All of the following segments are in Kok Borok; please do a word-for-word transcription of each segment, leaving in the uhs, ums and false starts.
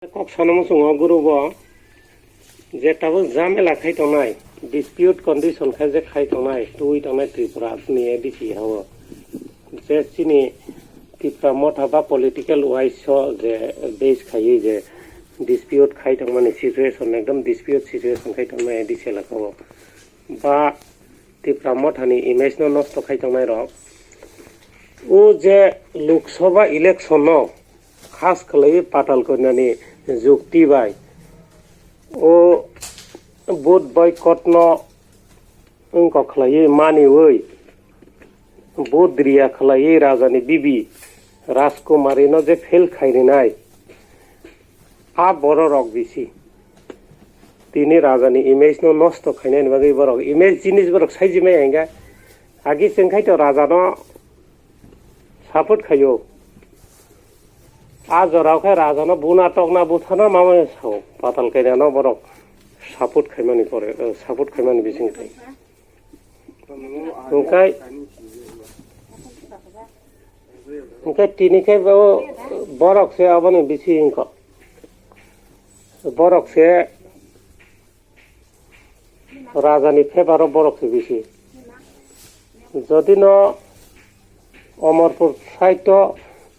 Kok sana muchungo guru bo je tabuk jamela khai tongnai, dispute condition khai je khai tongnai, twi tongnai Tripura ni A D C hao. Je chini Tipra Motha ba political wise so je base khaiwi je dispute khai tongmani situation, ekdom dispute situation khai tongmani A D C elakao. Ba Tipra Mothani image no nosto khai tongnai rok. O je Lok Sabha election no khas khlaiwi Patal Kanya ni jukti bai o vote boycott no wngkok khlaiwi maniwi vote riya khlaiwi Raja ni bibi Rajkumari no je fail khai rinai. A borok rok bisi. Tini raja ni image no nosto khainani bagwi borok image jinis borok saijimai hingga. Agi chwng khai to raja no support khaio. A jora khe raja no buna tokna buthana mama sao. Patal Kanya no borok support khaimani pore, eh, support khaimani bising khai. Hingkai, hingkai tini khe bo borok se aboni bisi hingkha. Borok se raja ni favour o borok se bisi. Jodi no Omorpur side o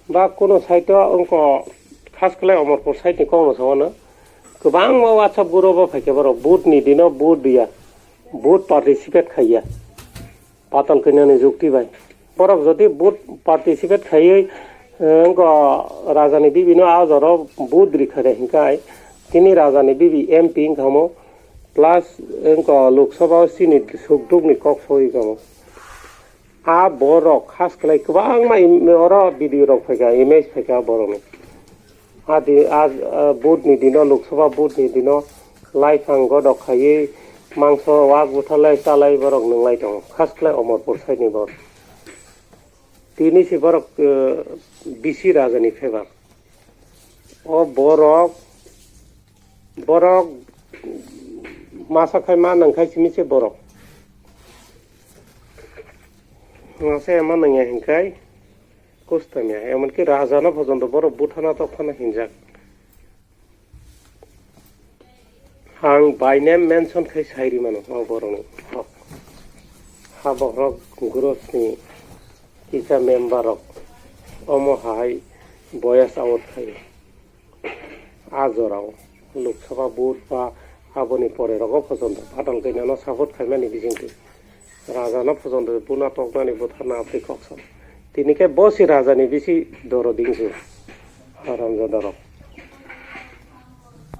ba kuno side o wngkha, khas khlai Omorpur side ni kokno sao no. Kwbangma WhatsApp group o phaikhe borok vote ni dino vote diya, vote participate khaiya. Patal Kanya ni jukti bai. Borok jodi vote participate khaiwi, eh, wngkha raja ni bibi no a jora vote rikha de hinkai tini raja ni bibi M P wngkha mo plus wngkha Lok Sabha o chini sukduk ni kok soi kamo. A borok khas khlai kwbangma im-, oro video rok phaikha, image phaikha borokni. A di, a, a, vote ni dino, Lok Sabha vote ni dino, lai phang godok khaiwi, mangso wak butharlai chalai borok nwnglai tongo. Khas khlai Omorpur side ni borok. Tini se borok, eh, bisi raja ni favour. O borok, borok masa khai ma nang khai simi se borok. Masa ya ma nang ya hinkai. Kustam ya, emonki raja no pojonto borok buthana tokphano hinjak. Ang by name mention khai sai ri mano o borokni hok. Habokrok gurusni kisa member rok omo hai boyas out khai. A jorao Lok Sabha vote ba aboni pore rogo pojonto Patal Kanya no support khaimani bisingtwi raja no pojonto buna toknani butharna abri kok sal. Tini khe bo si raja ni bisi doro dingsu haramjada rok.